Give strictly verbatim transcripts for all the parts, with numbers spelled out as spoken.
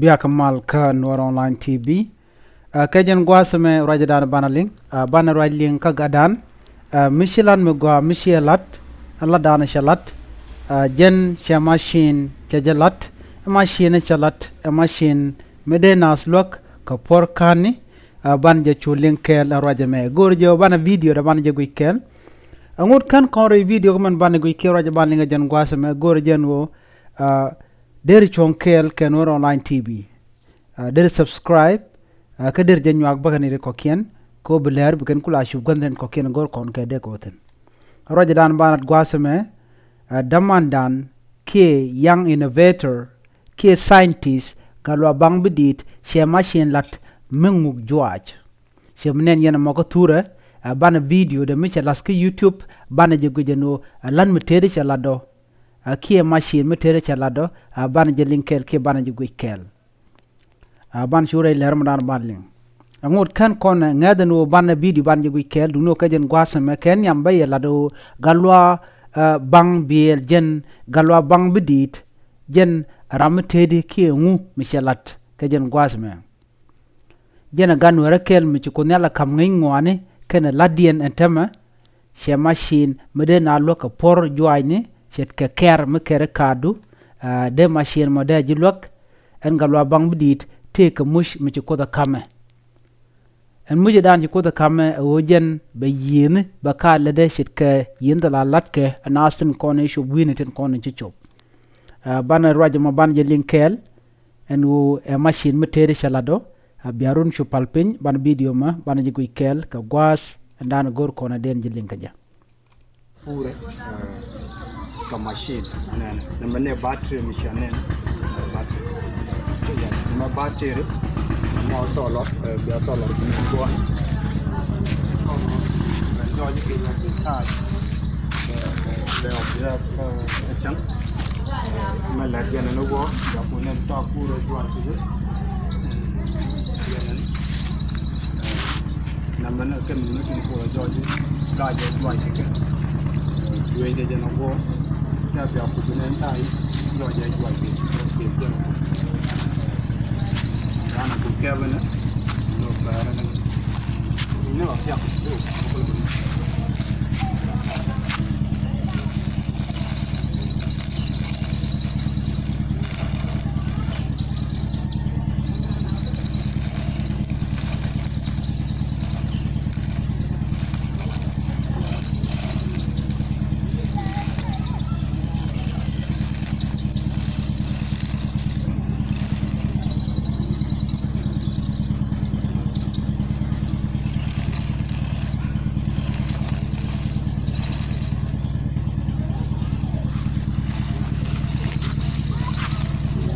Wiak mal kä Nuɔr Online T V. Ɛ, kɛ jɛn gua̱a̱th ɛmɛ ruacdan banɛ liŋ, ɛ, banɛ ruac liŋ kä gatdan, ɛ, mi ci lat mi gɔaa mi ciɛ lat, ɛn latdan cɛ lat, ɛ, jɛn cɛ macin cɛ jɛ lat, ɛ macin cɛ lat, ɛ macin mi dee naath luäk kɛ puɔ̱r ka̱ni, ɛ, banɛ jɛ cu liŋ kɛɛl ɛ ruac ɛmɛ. Go̱o̱r jɛ ɣöö banɛ video dɛ banɛ jɛ guic kɛɛl. Ɛŋut kän kɔn rɛy video kä mɛn banɛ guic kɛɛl ruac ɛ banɛ liŋ ɛ jɛn gua̱a̱th ɛmɛ go̱o̱r jɛn ɣöö, ɛ, deri cuɔ̱ŋ kɛɛl kɛ Nuɔr Online T V. Ɛ, deri subscribe, ɛ, kä deri jɛ nyuak bäkɛ ni ri kɔ̱kiɛn, kɛ ɣöö bi lɛr bi kɛn kula cup gua̱n thi̱n kɔ̱kiɛn go̱r kɔn kɛ dee kɛ wä thi̱n. Ruacdan banɛ gua̱a̱th ɛmɛ, ɛ, dämandan kiɛ young innovator kiɛ scientist Gatluak Baŋ Bidiit cɛ macin lat mi ŋuk juaac. Cɛ mi nɛn yɛn ɛmɔ kä thurɛ, ɛ, banɛ video dɛ mi cɛ lath kä YouTube, banɛ jɛ guic ɛn ɣöö, ɛ, lat mi tëëdi cɛ lat dɔ. Ɛ, kiɛ macin mi tëëdi cɛ lat dɔ, ɛ, banɛ jɛ liŋ kɛɛl kiɛ banɛ jɛ guic kɛɛl. Ɛ, banɛ cu rɛy lɛr mɛ dan banɛ liŋ. Ɛŋut kän kɔn ɛ ŋäth ɛn ɣöö banɛ video banɛ jɛ guic kɛɛl duŋni ɣöö kɛ jɛn gua̱a̱th ɛmɛ kɛ nhiam bä yɛ lat ɣöö Gatluak, ɛ, Baŋ Biɛl jɛn Gatluak Baŋ Bidiit jɛn ram mi tëëdi kiɛ ŋu mi cɛ lat kɛ jɛn gua̱a̱th ɛmɛ. Jɛn ɛ gat Nuɛrä kɛl mi ci Kuoth Nhial ɛ ka̱m ŋäc ŋuani kɛnɛ la̱tdiɛn ɛn täämɛ. Cɛ macin mi dee naath luäk kɛ puɔ̱r juaacni ce̱tkɛ kɛ̈r mi kɛr i̱ ka̱a̱tdu, ɛ, dee macin mɔ dee ji̱ luäk. Ɛn Gatluak Baŋ Bidiit tëëkɛ muc mi ci Kuoth ɛ ka̱mɛ. Ɛn mucdan ci Kuoth ɛ ka̱mɛ ɛ ɣöö jɛn bɛ yiëëni bɛ ka̱a̱t lätdɛ ce̱tkɛ yiëëni thil a la̱tkɛ ɛ naath tin kɔn i̱ cop wi̱i̱ni tin kɔn i̱ ci cop. Ɛ, banɛ ruac ɛmɔ banɛ jɛ liŋ kɛɛl. Ɛn ɣöö ɛ macin mi tëëdi cɛ lat dɔ, ɛ, bia run cu pal piny, banɛ video mɛ banɛ jɛ guic kɛɛl kɛ gua̱a̱th ɛn dan go̱r kɔn ɛ dee jɛ liŋ kä jɛ. Purɛ, ɛ, kɛ macin nɛn nɛ mɛ ni battery mi cɛ nɛn, ɛ, battery. Cɛ yɛ nɛ mɛ battery, nɛ mɛ solar, ɛ, bia solar bi nɛn guɔn. Bɛ jɔɔc kɛ yɛ bi charge. Bɛ, bɛ, bɛ observe, ɛ, ɛ cäŋ. Mɛ lɛt jɛn ni wä, jaku nɛn tɔk kurɛ juac ti bi. Jɛn ni. Namɛ ni kɛn ni tin kurɛ jɔc ti. Ka jɛ juac ti kɛ. Juec jɛ jɛn wä. Tɛ bia ku bi nɛn tay. Jɔc jɛ juac ti. Ti jɛn. Rana ku kɛbɛ ni. Ni wä bɛrɛ ni. Ni wä piak.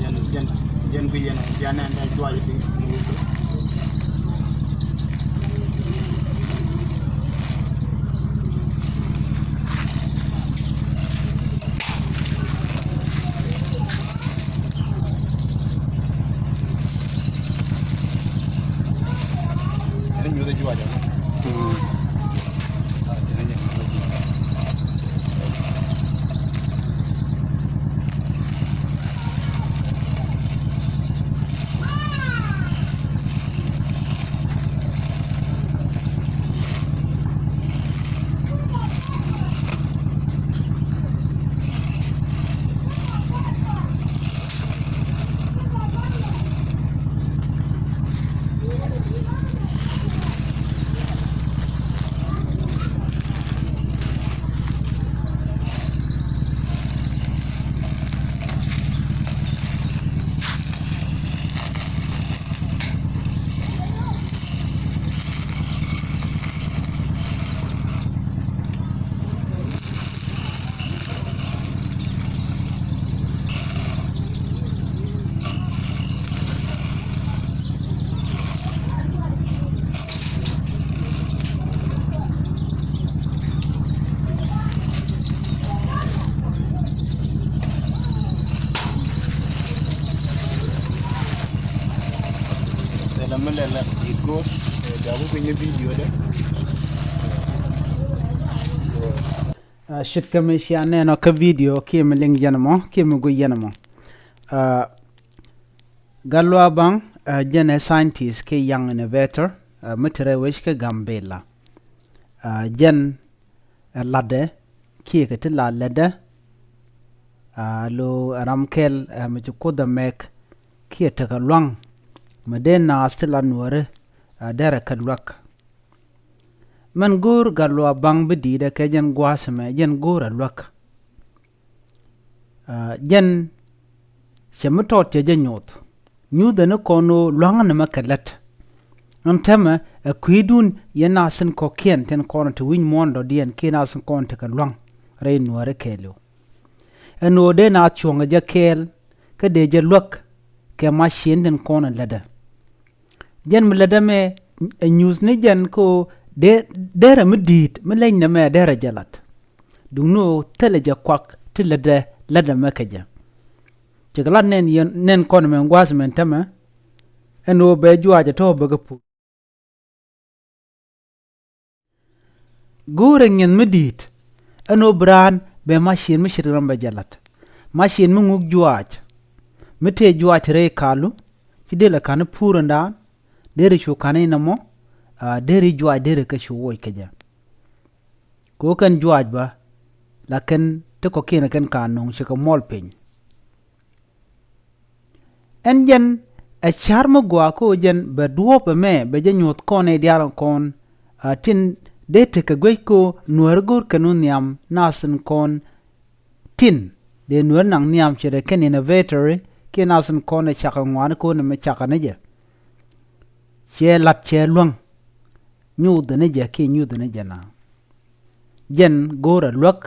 Jɛn, jɛn, jɛn bi yɛn, jɛn ɛn ɛ juac bi. Ɛn nyuɔth ɛ juac ɛn. Mm. Thilɛ mi lɛ la it go̱o̱r, ɛ, jaku piny video dɛ. Ɛ, ce̱tkɛ mi cia nɛn ɔ kä video kiɛ mi liŋ yɛn mɔ kiɛ mi guic yɛn mɔ. Ɛ, Gatluak Baŋ, ɛ, jɛn ɛ scientist kiɛ young innovator, ɛ, mi te rɛy wec kä Gambɛla. Ɛ, jɛn ɛ latdɛ kiɛ kɛ ti la lätdɛ. Ɛ, lo ɛ ram kɛl, ɛ, mi ci Kuoth ɛ mɛk kiɛ tekɛ lua̱ŋ mi dee naath ti la nuääri, ɛ, derɛ kɛ luäk. Mɛn go̱o̱r Gatluak Baŋ bi di̱i̱t ɛ kɛ jɛn gua̱a̱th ɛmɛ, jɛn go̱o̱r ɛ luäk. Ɛ, jɛn cɛ mi tɔt cɛ jɛ nyuɔth. Nyuthɛ ni kɔn ɣöö lua̱ŋä ni mɛ kɛ lät. Ɛn täämɛ ɛ kui̱dun yɛn naath tin kɔ̱kiɛn tin kɔn te wi̱c muɔ̱ɔ̱n dɔ̱diɛn kiɛ naath tin kɔn tekɛ lua̱ŋ rɛy nuääri kɛɛliw. Ɛn ɣöö dee naath cuɔ̱ŋ ɛ jɛ kɛɛl kä dee jɛ luäk kɛ ma̱c ciën tin kɔn ɛ lätdɛ. Jɛn mi lätdɛ mɛ ɛ nyuuth ni jɛn kä ɣöö dee, derɛ mi di̱i̱t mi leny nɛmɛ derɛ jɛ la̱t. Duŋni ɣöö thilɛ jɛ kuak ti lätdɛ, lätdɛ mɛ kɛ jɛ. Cɛ kɛ lat nɛn yɛn, nɛn kɔn mɛ gua̱a̱th mɛn täämɛ. Ɛn ɣöö bɛ juaacɛ tɔ̱ bɛ kɛ pur. Go̱o̱rɛ ŋi̱eth mi di̱i̱t ɛn ɣöö bi raan bɛ ma̱c ciën mi ce̱tkɛ ram bɛ jɛ la̱t. Ma̱c ciën mi ŋuk juaac, mi tëë juaac te rɛy kalu, ci dee lɛ ka̱n i̱ puurändan, deri cu ka̱n inɔmɔ, ɛ, deri juaac deri kɛ cu woc kɛ jɛ. Kɛ ɣöö kɛn juaac bä la kɛn ti kɔ̱kiɛn kɛn ka̱n nöŋ, ci kɛ muɔl piny. Ɛn jɛn ɛ ca̱r mi gɔaa kä ɣöö jɛn bɛ duɔ̱ɔ̱p ɛmɛ bɛ jɛ nyuɔ̱th kɔn nɛy diaal kɔn, ɛ, tin dee tekɛ guic kä ɣöö nuääri go̱o̱r kɛn wä nhiam naath tin kɔn tin dee nuääri naŋ nhiam ce̱tkɛ kɛn innovator kiɛ naath tin kɔn ɛ cakɛ ŋɔaani kä ɣöö nɛmɛ cakɛ ni jɛ. Cɛ la̱t cɛ luäŋ. Nyuuthɛ ni jɛ kiɛ nyuuthɛ ni jɛ na. Jɛn go̱o̱rɛ luäk,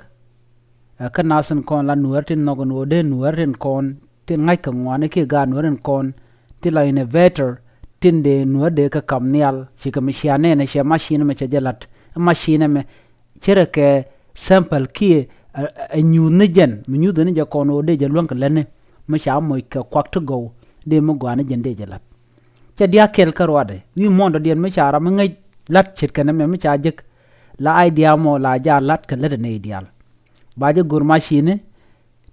ɛ, kä naath tin kɔn la nuääri tin nhɔk ɛn ɣöö dee nuääri tin kɔn tin ŋa̱ckɛ ŋɔaani kiɛ gaat nuääri tin kɔn tin la innovator tin dee nuääri dee kɛ ka̱m nhial, cikɛ mi cia nɛɛnɛ cɛ ma̱c ciën ɛmɛ cɛ jɛ la̱t. Ma̱c ciën ɛmɛ ce̱tkɛ sample kiɛ, ɛ, ɛ, ɛ nyuuth ni jɛn mi nyuuthɛ ni jɛ kɔn ɣöö dee jɛ luäŋ kɛ lätni mi ca moc kɛ kuak ti gɔw dee mi gɔaa ni jɛn dee jɛ la̱t. Cɛ diaal kɛl kä ruacdɛ wi̱i̱ muɔ̱ɔ̱n dɔ̱diɛn mi ca ram mi ŋäc la̱t ce̱tkɛ nɛmɛ mi ca jek la idea mɔ la jaal la̱t kɛ lätdɛ nɛy diaal. Ba jɛ go̱r ma̱c ciëni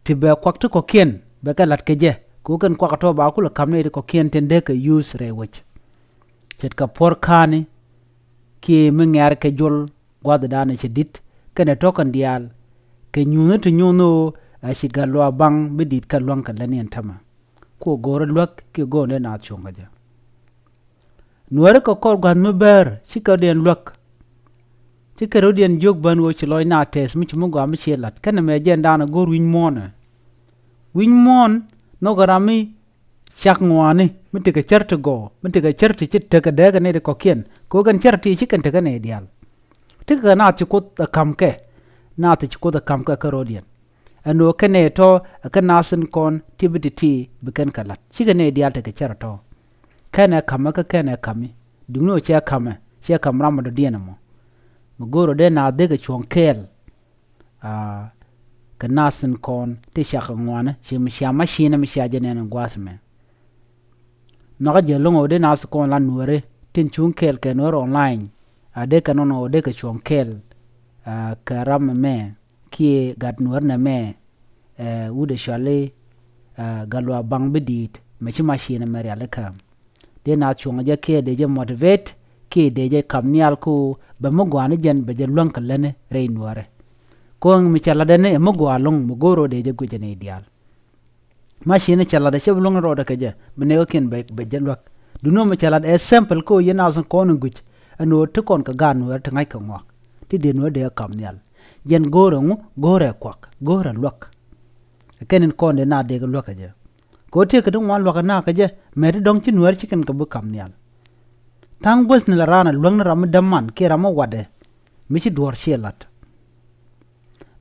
ti bɛ kuak ti kɔ̱kiɛn bɛ kɛ la̱t kɛ jɛ kɛ ɣöö kɛn kuak ɛ tɔ̱ ba kulɛ ka̱m nɛy ti kɔ̱kiɛn tin dee kɛ use rɛy wec. Ce̱tkɛ puɔ̱r ka̱a̱ni kiɛ mi ŋɛ̈r kɛ jol gua̱thdan ɛ cɛ di̱t kɛnɛ tɔ̱ kɛn diaal kɛ nyuuthni ti nyuuthni ɣöö ɛ ci Gatluak Baŋ bi di̱i̱t kɛ luäŋ kɛ lätni ɛn täämɛ. Ku go̱o̱rɛ luäk kiɛ go̱o̱rɛ naath cuɔ̱ŋ kɛ jɛ. Nuääri kɛ kɔr gua̱th mi bäär cikɛ rɔ̱diɛn luäk. Cikɛ rɔ̱diɛn jiök bän ɣöö ci lɔc naath tɛth mi ci mi gɔaa mi ciɛ la̱t. Kɛnɛ mɛ jɛn daanɔ go̱o̱r wi̱c muɔ̱ɔ̱n ɛ. Wi̱c muɔ̱ɔ̱n nhɔkɛ ram mi cak ŋɔaani mi tekɛ cär ti gɔɔ mi tekɛ cär ti ci tekɛ dääk kɛ nɛy ti kɔ̱kiɛn kɛ ɣöö kɛn cär ti ci kɛn tekɛ nɛy diaal. Tekɛ kɛ naath ci Kuoth ɛ ka̱m kɛ. Naath ci Kuoth ɛ ka̱m kɛ kä rɔ̱diɛn. Ɛn ɣöö kɛn ɛ tɔ̱ ɛ kɛn naath tin kɔn ti bi ti̱ti̱ bi kɛn kɛ la̱t. Cikɛ nɛy diaal tekɛ cär ɛ tɔ̱. Kɛn ɛ ka̱mä kä kɛn ɛ ka̱mi. Duŋni ɣöö cɛ ka̱mɛ, cɛ ka̱m ram ɛ dɔ̱diɛn ɛmɔ. Mi go̱o̱r ɣöö dee naath dee kɛ cuɔ̱ŋ kɛɛl. Aa, kɛ naath tin kɔn ti cak kɛ ŋuani, ci mi cia ma̱c ciëni mi cia jɛ nɛn ɛn gua̱a̱th ɛmɛ. Nhɔakä jɛ lo̱ŋ ɣöö dee naath kɔn la nuääri tin cuŋ kɛɛl kɛ nuäär online. A dee kɛ nɔnɔ ɣöö dee kɛ cuɔ̱ŋ kɛɛl, aa, kɛ ram ɛmɛ kiɛ gat nuäär nɛmɛ, ɛ, wut ɛ cɔali, aa, Gatluak Baŋ bi di̱i̱t mɛ ci ma̱c ciëni mɛ rialikä. Dee naath cuɔ̱ŋ jɛ kiɛ dee jɛ motivate kiɛ dee jɛ ka̱m nhial kä ɣöö bɛ mi gɔaa ni jɛn bɛ jɛ luäŋ kɛ lätni rɛy nuäärɛ. Kɔn mi cɛ la̱tdɛ ni ɛ mi gɔaa ɛlɔ̱ŋ mi go̱o̱r ɣöö dee jɛ guic ɛ nɛy diaal. Ma̱c ciëni cɛ la̱tdɛ cɛ bi luäŋ ni rɔɔdɛ kɛ jɛ bi nɛy kɔ̱kiɛn bɛ, bɛ jɛ luäk. Duŋni ɣöö mi cɛ la̱t ɛ sample kä ɣöö yɛn naath kɔn in guic ɛn ɣöö ti kɔn kɛ gaat nuäärɛ ti ŋa̱ckɛ ŋɔak ti dee nuäärɛ dee kɛ ka̱m nhial. Jɛn go̱o̱rɛ ŋu? Go̱o̱rɛ kuak, go̱o̱rɛ luäk. Kɛn in kɔn dee naath dee kɛ luäk kɛ jɛ. Kɛ ɣöö tëëkɛ ti ŋuan luäk kɛ naath kɛ jɛ mɛ ti dɔ̱ŋ ci nuäär ci kɛn kɛ bi ka̱m nhial. Tha̱a̱ŋ guäthni la raan a luäk ni ram mi däm man kiɛ ram mi watdɛ mi ci duɔ̱ɔ̱r ciɛ la̱t.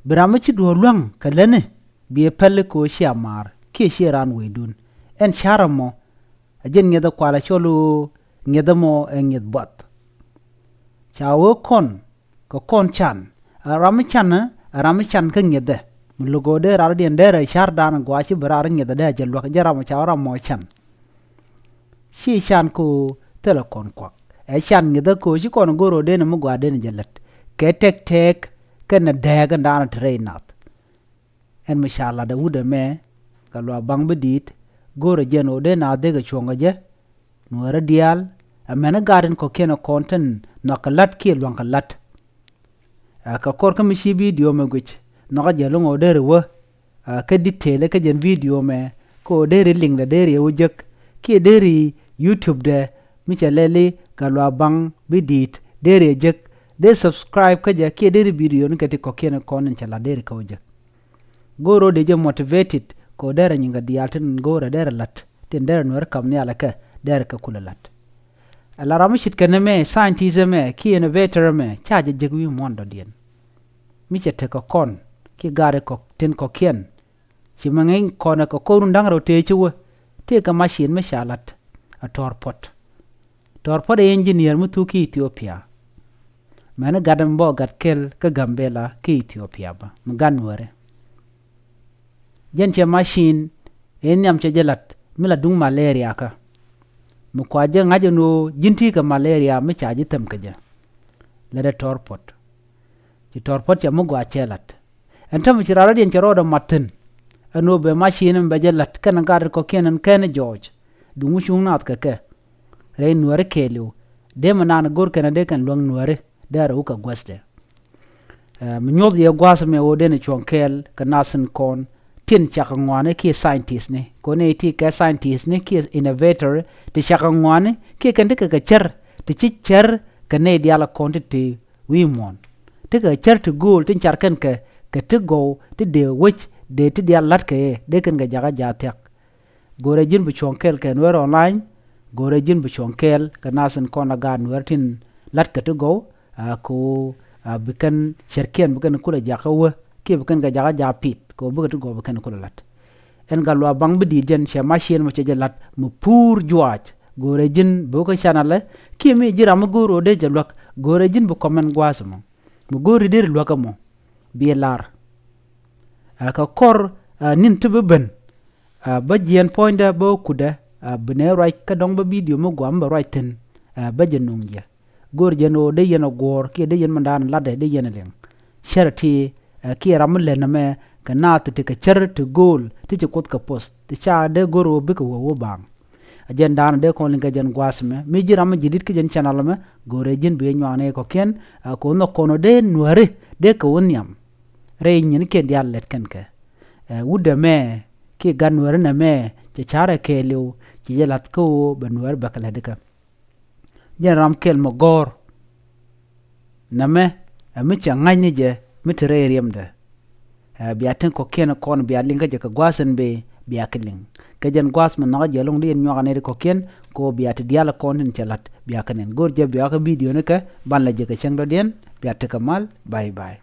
Bi ram mi ci duɔ̱ɔ̱r luäŋ kɛ lätni biɛ päl i̱ kɛ ɣöö cia maar kiɛ ciɛ raan wecdun. Ɛn ca̱r ɛmɔ a jɛn ŋi̱eth ɛ kual a cɔl ɣöö ŋi̱eth ɛmɔ ɛ ŋi̱eth buath. Ca ɣöö kɔn kɛ kɔn can. Ɛ ram mi can, ɛ ram mi can kä ŋi̱ethɛ. Mi lo̱k ɣöö dee raan rɔ̱diɛn dee rɛy ca̱rdan gɔaa ci bi raan ri ŋi̱ethɛ dee a jɛ luäk jɛ ram ca ram mɔ can. Ci can kɛ ɣöö thilɛ kɔn kuak. Ɛ can ŋi̱ethɛ kɛ ɣöö ci kɔn go̱r ɣöö dee ni mi gɔaa dee ni jɛ lät. Kɛ tɛk tɛk kɛnɛ dääk ɛn daanɔ te rɛy nath. Ɛn mi ca lat ɛ wut ɛmɛ kɛ luaak baŋ bi di̱i̱t Go̱o̱rä jɛn ɣöö dee naath dee kɛ cuɔ̱ŋ kɛ jɛ. Nuäärä diaal, amäni gaat tin kɔ̱kiɛn kɔn tin nhɔakɛ la̱t kiɛ lua̱ŋkɛ la̱t. Ɛ, kɛ kɔr kä mi ci bidio mɛ guic, nhɔkä jɛ lo̱ŋ ɣöö deri wä, ɛ, kä detail kä jɛn bidio mɛ, kä ɣöö deri liŋdɛ deri ɛ wä jek, kiɛ deri YouTube dɛ, mi cɛ lɛli Gatluak Baŋ bi di̱i̱t, deri ɛ jek, deri subscribe kä jɛ, kiɛ deri bidio ni kɛ ti kɔ̱kiɛn kɔn in cɛ la̱t deri kä wä jek. Go̱o̱rä dee jɛ motivated kɛ ɣöö derɛ nyinkɛ diaal tin go̱o̱rä derɛ la̱t tin derɛ nuäärä kap nhial kɛ derɛ kɛ kulɛ la̱t. Ala ram mi ce̱tkɛ nɛmɛ, scientist ɛmɛ kiɛ innovator ɛmɛ, ca jɛ jek wi̱i̱ muɔ̱ɔ̱n dɔ̱diɛn. Mi cɛ tekɛ kɔn kiɛ gaat kɔ̱k tin kɔ̱kiɛn, ci mɛ ŋäc kɔn ɛ kɛ ko̱r run da̱ŋ rɛw tëë ci wä, tëë kɛ machine mi ca la̱t, a tɔ̱r puɔ̱t. Tɔ̱r puɔ̱t ɛ engineer mi thuk kä Ethiopia. Mɛni gat ɛmɛ bä gat kɛl kä Gambela kä Ethiopia bä, mi gat Nuäärä. Jɛn cɛ machine ëë nhiam cɛ jɛ la̱t mi la duŋ malaria kä. Mi kua jɛ ŋa̱c ɛn ɣöö ji̱n ti̱i̱ kɛ malaria mi ca ji̱ thɛm kɛ jɛ. Lätdɛ tɔ̱r puɔ̱t. Ci tɔ̱r puɔ̱t cɛ mi gɔaa cɛ la̱t. Ɛn täämɛ ci raan rɔ̱diɛn cɛ rɔɔdɛ mat thi̱n. Ɛn ɣöö bɛ machine ɛmɛ bɛ jɛ la̱t kɛnɛ gaat kɔ̱kiɛn ɛn kɛn jɔɔc. Duŋ mi cuŋ naath kɛ kɛ. Rɛy Nuäärä kɛɛliw. Dee mi naan go̱r kɛn a dee kɛn luäŋ Nuäärä. Dee a rɛw kɛ guäthdɛ. Ɛ, mi nyuɔth yɛ gua̱a̱th mɛ ɣöö den cuɔ̱ŋ kɛɛl kɛ nath tin kɔn tin cakɛ ŋɔaani kiɛ scientist ni. Kɔn nɛy ti kɛ scientist ni kiɛ innovator ti cakɛ ŋɔaani kiɛ kɛn ti kɛ kɛ cär ti ci cär kɛ nɛy diaal kɔn ti ti wi̱i̱ muɔ̱ɔ̱n. Ti kɛ cär ti go̱o̱l tin car kɛn kɛ kɛ ti gɔw ti dee wec dee ti diaal la̱t kɛ ɛ dee kɛn kɛ jakä jaak thia̱k. Go̱rɛ ji̱n bi cuɔ̱ŋ kɛɛl kɛ Nuäär online. Go̱rɛ ji̱n bi cuɔ̱ŋ kɛɛl kɛ nath tin kɔn la gaat Nuäär tin la̱t kɛ ti gɔw. A ko a bi kɛn cärkiɛn bi kɛn kulɛ jakä wä kiɛ bi kɛn kɛ jakä jaak pit kɛ wä bikɛ ti gɔw bi kɛn kulɛ la̱t. Ɛn Gatluak Baŋ bi di̱i̱t jɛn cɛ machine mɔ cɛ jɛ la̱t mi puur juaac. Go̱rɛ ji̱n bi wä kä channel ɛ kiɛ mi ji̱ ram mi go̱o̱r ɣöö dee jɛ luäk. Go̱rɛ ji̱n bi comment gua̱a̱th mɔ. Mi go̱o̱ri deri luäk ɛmɔ bi lar. Ɛ kɛ kɔr ɛ ni̱n ti bi ben. Ɛ bä jiɛɛn puɔ̱nydä bä kutdä ɛ bi nɛ ruac kä dɔ̱ŋ bä bidio mi guam bä ruac thi̱n. Ɛ bä jɛ nuŋ jɛ go̱o̱r jɛn ɣöö dee yɛn ɛ guɔ̱ɔ̱r kiɛ dee yɛn mindan latdɛ dee yɛn ɛ liŋ. Charity ɛ kiɛ ram mi lät nɛmɛ kɛ naath ti kɛ cär ti go̱o̱l ti ci Kuoth kɛ poth ti ca dee go̱o̱r ɣöö bikɛ wä wä baaŋ. A jɛn daanɔ dee kɔn liŋ kɛ jɛn gua̱a̱th mɛ mi ji̱ ram mi ji̱ di̱t kä jɛn channel mɛ go̱o̱rɛ ji̱n bi nyuakni kɔ̱kiɛn. Ɛ kɛ wä nhɔk kɔn ɔ dee Nuääri dee kɛ wä nhiam. Rɛy nyinikiɛn diaal lɛt kɛn kɛ ɛ wutdɛ mɛ kiɛ gat Nuääri nɛmɛ cɛ ca̱rɛ kɛɛliw ci jɛ la̱th kä ɣöö bɛ Nuääri bɛ kɛ lɛt ikä. Jɛn ram kɛl mɛ gɔ̱r. Nɛmɛ ɛ mi cɛ ŋa̱cni jɛ mi te rɛy riɛmdɛ. Ɛ bia tin kɔ̱kiɛn kɔn bia liŋ kä jɛ kɛ gua̱a̱th in bëë bia kɛ liŋ. Kɛ jɛn gua̱a̱th mi nhɔkä jɛ lo̱ŋ di in nyuak anɛy ti kɔ̱kiɛn kɛ ɣöö bia ti diaal kɔn tin cɛ la̱t bia kɛ nɛn go̱r jɛ bia kä bidio ni kɛ ban la jɛ kɛ cäŋ dɔ̱diɛn. Bia tekɛ mal. Bye bye.